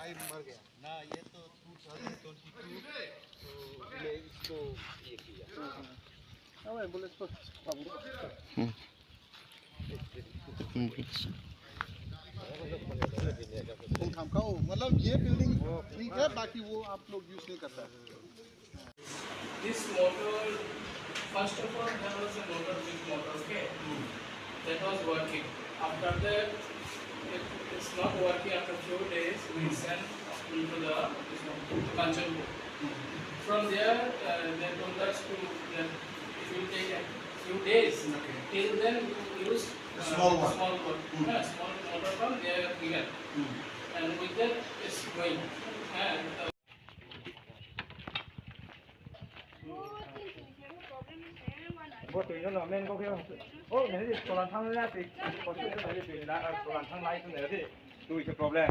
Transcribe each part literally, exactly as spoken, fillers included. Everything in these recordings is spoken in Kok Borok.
गाय मर गया ना, ये तो टू थाउजेंड ट्वेंटी टू, तो मैं इसको ये किया। अब एम्बुलेंस को हम्म। हम्म, ठीक है। वो धमकाओ, मतलब ये बिल्डिंग ठीक है, बाकी वो आप लोग यूज़ नहीं करता। This motor, first of all, there was a motor, big motor, okay? That was working. After that, it, it's not working. After few days, we sent into the, this one, Kanchanpur. From there, uh, they told us to, that it will take a few days. Okay. Till then, we will use, uh, small one. Small one. Hmm. Yeah, small motor from there we get. Hmm. And with that, it's going. And, uh, Bo twi no no men kok khe. Oh, nai di tolan thang na ti. Kosto se nai di twi na tolan thang lai tu nai di. Twi se problem.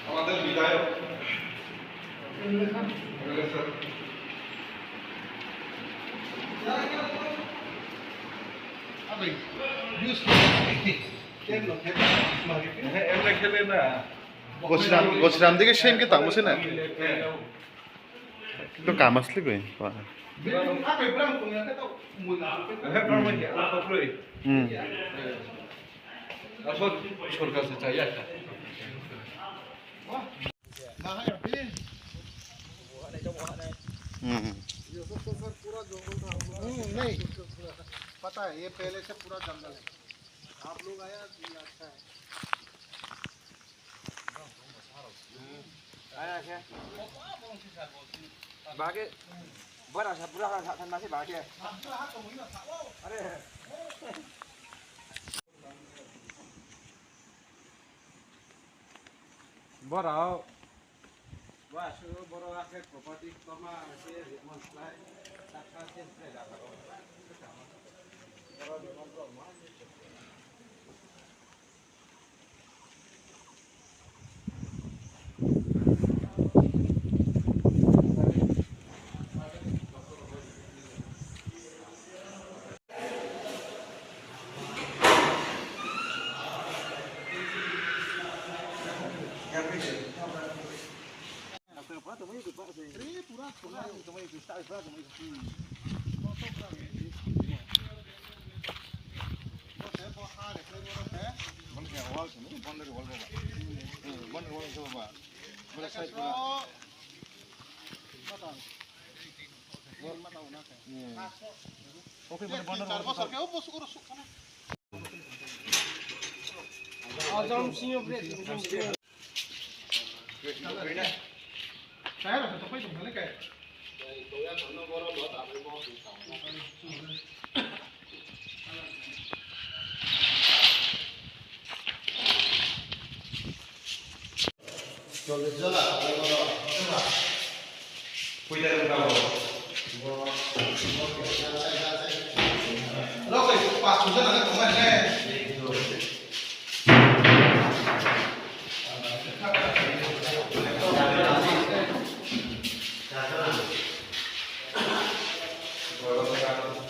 আমাদের বিধায়ক MLA sir. আবে, use. MLA খেলে না। Gosiram, gosiram dige sem ke tamo se na. To kamasli koi. Hmm. Asol sorkar se chaya. Hmm. ये सब तो सर पूरा जंगल था, हम लोग हम्म, नहीं। पता है, ये पहले से पूरा जंगल है। आप लोग आया, ये अच्छा है। Bahage, bara sa pura sa sa masi bahage. Are. Borok. Wa su borok ake property toma se mon slai. Takha se slai da.